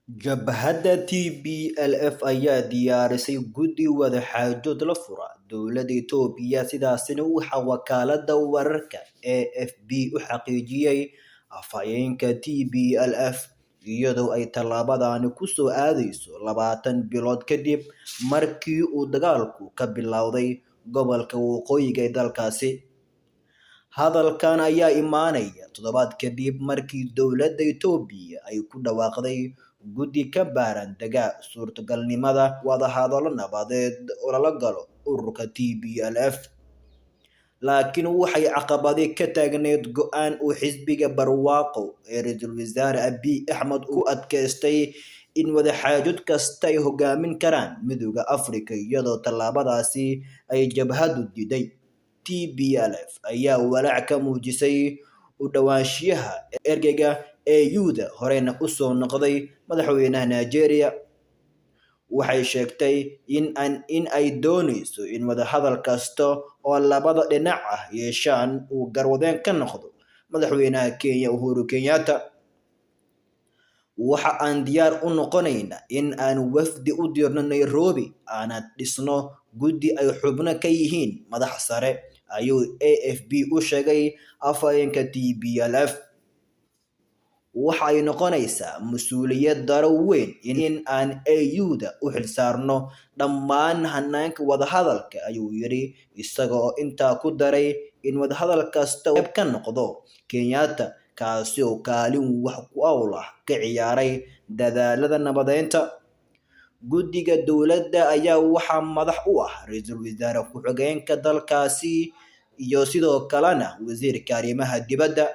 Jabhadda TPLF ayaa diyaarisay guddi wada xaajood la fura dowladda Itoobiya, sidaasina waxaa wakaaladda wararka AFP u xaqiijiyay afhayeenka TPLF, iyadoo ay tallaabadani ku soo aadayso 20 bilood kadib markii uu dagaalku ka bilowday gobolka waqooyiga ee dalkaasi. Hadalkan ayaa imaanaya toddobaad kadib markii dowladda Itoobiya ay ku dhawaaqday guddi ka baaraan-dega suurtagalnimada wadahadallo nabadeed oo lala galo ururka TPLF. Laakiin waxay caqabadi ka taagneyd go'aan uu xisbiga Barwaaqo ee ra'iisul wasaare Abiy Ahmed ku adkaystay in wadaxaajood kasta ay hogaamin karaan Midowga Afrika, iyadoo tallaabadaasi ay jabhaddu diiday. TPLF ayaa walaac ka muujisay u dhowaanshiyaha ergeyga AU-da horeyna u soo noqday madaxweynaha Nigeria. Waxay sheegtay in ay dooneyso in wadahadal kasta oo labada dhinac ah yeeshaan uu garwadeen ka noqdo madaxweynaha Kenya Uhuru Kenyatta. "Waxa aan diyaar u noqoneynaa in aan wafdi u dirno Nairobi, aana dhisno guddi ay xubno ka yihiin madax sare," ayuu AFP u sheegay afhayeenka TPLF. "Waxa ay noqonaysaa mas'uuliyad darro weyn in aan AU-da u xilsaarno dhammaan hanaanka wadahadalka," ayuu yiri, isaga oo intaa ku daray in wadahadal kasta uu qayb ka noqdo Kenyatta, kaasi oo kaalin wax ku ool ah ka ciyaaray dadaallada nabadeynta. Guddiga dowladda ayaa waxaa madax u ah ra'iisul wasaare ku-xigeenka dalkaasi iyo sidoo kalena wasiirka arrimaha dibadda.